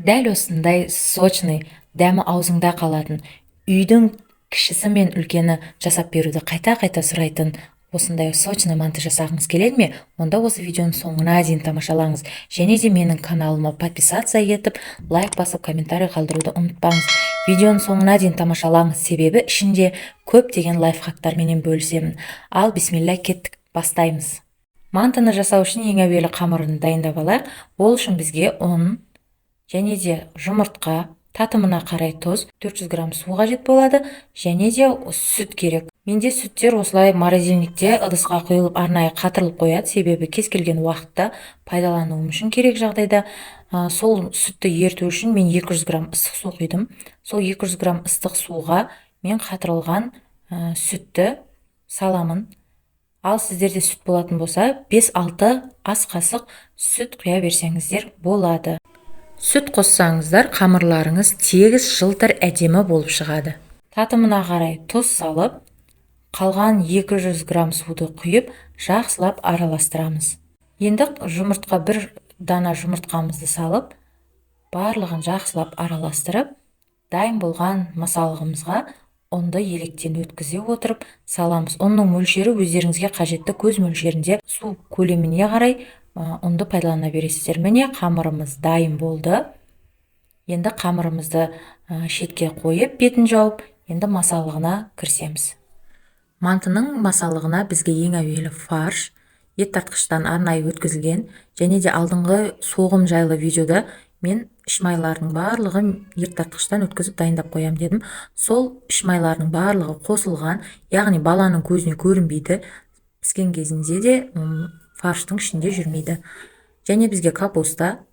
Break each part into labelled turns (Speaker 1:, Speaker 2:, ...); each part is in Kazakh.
Speaker 1: Дәл осындай сочный, дәмі аузыңда қалатын, үйдің кішісі мен үлкені жасап беруді қайта-қайта сұрайтын осындай сочный манты жасағыңыз келеді ме? Онда осы видеоның соңына дейін тамашалаңыз. Және де менің каналыма подписаться етіп, лайк басып, комментарий қалдыруды ұмытпаңыз. Видеоның соңына дейін тамашалаңыз, себебі ішінде көптеген лайфхактарменен бөлісемін. Ал бисмилля, кеттік, бастаймыз. Мантыны жасау үшін ең әуелі қамырын дайындап алайық. Ол үшін бізге ұн және де жұмыртқа, татымына қарай тұз, 400 грамм су қажет болады және де сүт керек. Менде сүттер осылай морозильникте ыдысқа құйылып, арнайы қатырылып қояды, себебі кез келген уақытта пайдалануым үшін керек жағдайда. Сол сүтті еріту үшін мен 200 грамм ыстық су құйдым. Сол 200 грамм ыстық суға мен қатырылған сүтті саламын. Ал сіздерде сүт болатын болса, 5-6 ас қасық сүт құя берсеңіздер болады. Сүт қоссаңыздар, қамырларыңыз тегіс, жылтыр, әдемі болып шығады. Татымына қарай тұз салып, қалған 200 грамм суды құйып, жақсылап араластырамыз. Енді жұмыртқа, бір дана жұмыртқамызды салып, барлығын жақсылап араластырып, дайын болған масалығымызға ұнды електен өткізе отырып саламыз. Ұнның мөлшері өздеріңізге қажетті көз мөлшерінде, су көлеміне қарай ұнды пайдалана бересіздер. Міне, қамырымыз дайын болды. Енді қамырымызды шетке қойып, бетін жауып, енді масалығына кірісеміз. Мантының масалығына бізге ең әуелі фарш, ет тартқыштан арнайы өткізілген, және де алдыңғы соғым жайлы видеода мен ішмайлардың барлығын ет тартқыштан өткізіп дайындап қоямын дедім. Сол ішмайлардың барлығы қосылған, яғни баланың көзіне көрінбейді, піскен кезінде де фарштың ішінде жүрмейді. Және бізге капуста,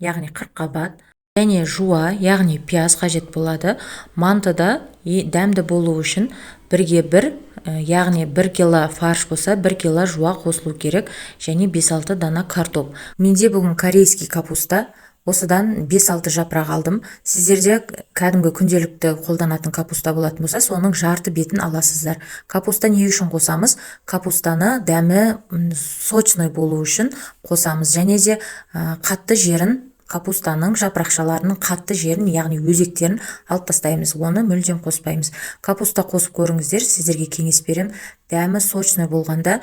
Speaker 1: яғни қырыққабат, және жуа, яғни пияз қажет болады. Мантыда дәмді болу үшін бірге бір, яғни 1 кило фарш болса, 1 кило жуа қосылу керек және 5-6 дана картоп. Менде бүгін корейский капуста, осыдан 5-6 жапырақ алдым. Сіздерде кәдімгі күнделікті қолданатын капуста болатын болса, соның жарты бетін аласыздар. Капуста не үшін қосамыз? Капустаны дәмі сочный болу үшін қосамыз және де қатты жерін, капустаның жапырақшаларының қатты жерін, яғни өзектерін алып тастаймыз, оны мүлдем қоспаймыз. Капуста қосып көріңіздер, сіздерге кеңес беремін. Дәмі сочный болғанда,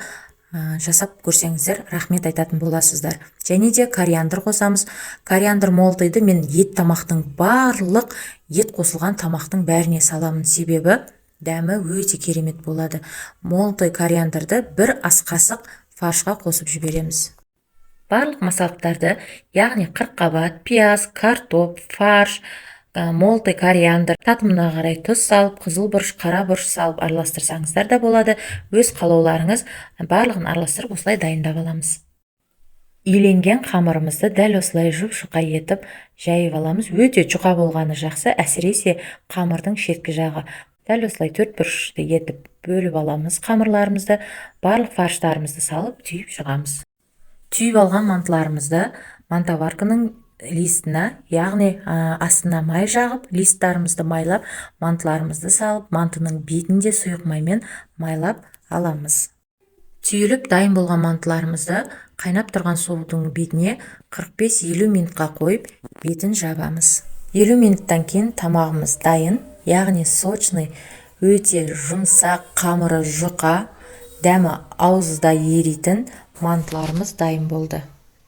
Speaker 1: жасап көрсеңіздер, рахмет айтатын боласыздар. Және де кориандр қосамыз. Кориандр молотый ды мен ет тамақтың, барлық ет қосылған тамақтың бәріне саламын, себебі дәмі өте керемет болады. Молотый кориандрды бір ас қасық фаршқа қосып жібереміз. Барлық масалықтарды, яғни қырыққабат, пияз, картоп, фарш, молотый кориандр, татымына қарай тұз салып, қызыл бұрыш, қара бұрыш салып араластырсаңыздар да болады, өз қалауларыңыз. Барлығын араластырып, осылай дайындап аламыз. Иленген қамырымызды дәл осылай жұп-жұқа етіп жайып аламыз. Өте жұқа болғаны жақсы, әсіресе қамырдың шеткі жағы. Дәл осылай төрт бұрышты етіп бөліп аламыз қамырларымызды. Барлық фарштарымызды салып, түйіп шығамыз. Түйіп алған мантыларымызды мантоварканың листына, яғни астына май жағып, листтарымызды майлап, мантыларымызды салып, мантының бетін де сұйық маймен майлап аламыз. Түйіліп дайын болған мантыларымызды қайнап тұрған судың бетіне 45-50 минутқа қойып, бетін жабамыз. 50 минуттан кейін тамағымыз дайын, яғни сочный, өте жұмсақ, қамыры жұқа, дәмі ауызда еритін мантыларымыз дайын болды.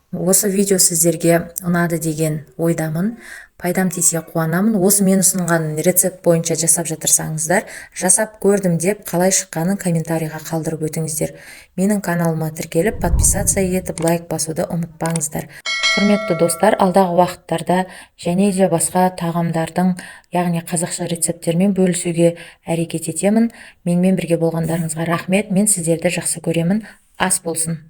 Speaker 1: Осы видео сіздерге ұнады деген ойдамын. Пайдам тисе, қуанамын. Осы мен ұсынған рецепт бойынша жасап жатырсаңыздар, жасап көрдім деп, қалай шыққанын комментарийға қалдырып өтіңіздер. Менің каналыма тіркеліп, подписаться етіп, лайк басуды ұмытпаңыздар. Құрметті достар, алдағы уақыттарда және де басқа тағамдардың, яғни қазақша рецепттермен бөлісуге әрекет етемін. Менімен бірге болғандарыңызға рахмет. Мен сіздерді жақсы көремін. Ас болсын!